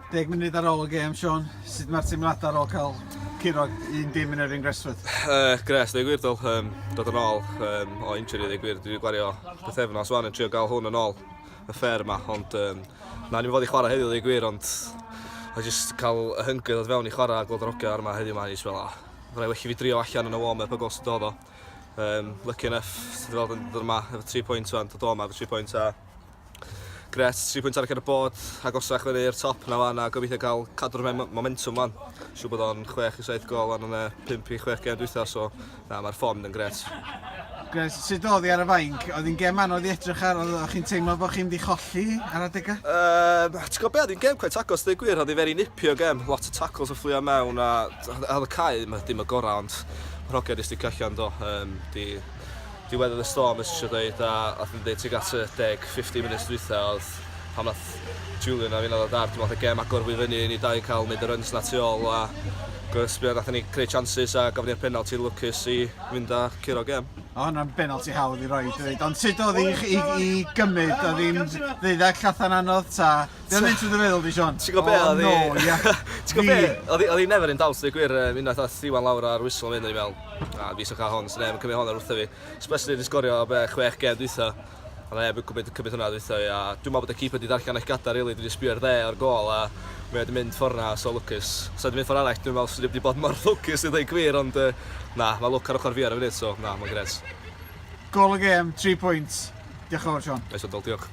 Deg munud ar ôl y gêm, Sean, sut mae'r teimladau ar ôl cael curo 1-0 yn erbyn Gresford? Gres, dweud gwir, dol, dod yn ôl o injury, dweud gwir, dwi wedi gwario pythefnos wan yn trio gael hwn yn ôl y ffair yma, ond na, ni'n fod i chwarae heddiw, dweud gwir, ond a just cael y hunger ddod fewn i chwarae a gweld yr hogia ar yma heddiw yma, jyst fel, oh, rhaid well i fi drio allan yn y warm-up a gweld sut oedd o. Lucky enough, sydd wedi fel dod yma efo 3 pwynt wan, dod o yma efo 3 pwynt a Grêt, 3 pwynt arall ar y board, agosach fyny i'r top na fan a gobeithio cael cadw'r momentum fan. Siŵr bod o'n 6 i 7 gol fan yn y 5 i 6 gêm dwytha, so na, mae'r fform yn grêt. Grêt, sut oedd hi ar y fainc? Oedd hi'n gêm anodd i edrych ar, oedd chi'n teimlo bod chi'n mynd i cholli ar adegau? Ti'n gwybod be, oedd hi'n gêm quite agos, dweud gwir, oedd hi very nippy o gêm, lot o tackles o fflio mewn a oedd y cae ddim y gorau, ond mae'r hogia wedi sticio allan do. Di Di weather the storm os ti isio deud a nath nhw deud tuag at y 10, 15 minutes dwytha oedd pan nath Julian a finna ddod ar, dwi'n meddwl nath y gêm agor fwy fyny i ni dau cael neud y runs na tu ôl a gwrs nathon ni creu chances a gafon ni'r penalty lwcus i fynd a curo gêm. O, hwnna'n benalty hawdd i roi, dweud. Ond sut oedd hi i, i gymryd? Oedd hi'n ddeuddeg llathan anodd ta? Be o'n mynd trwy dy feddwl di, Sean? Ti'n gwybod be, oh, oedd hi... No, ia. Ti'n gwybod be, oedd hi never in doubt, dweud gwir, unwaith ath Iwan lawr ar whistle yn mynd, o'n i'n meddwl, Na, fi eisiau cael hon, so neb yn cymryd hon ar wrtho fi. Especially wedi sgorio be, chwech gem dwytha. A neb yn cymryd, cymryd hwnna dwytha fi. A dwi'n meddwl bod y keeper wedi darllen eich gadair, really. Dwi wedi sbio ar dde o'r gol a mae wedi mynd ffordd na, so lwcus. So wedi mynd ffordd arall, dwi'n meddwl swn i wedi bod mor lwcus i ddweud gwir, ond uh, na, mae lwc ar ochr fi ar y funud, so na, mae'n gret. Gol y gêm, 3 pwynt. Diolch yn fawr, Sean. Nice one, Dol, diolch.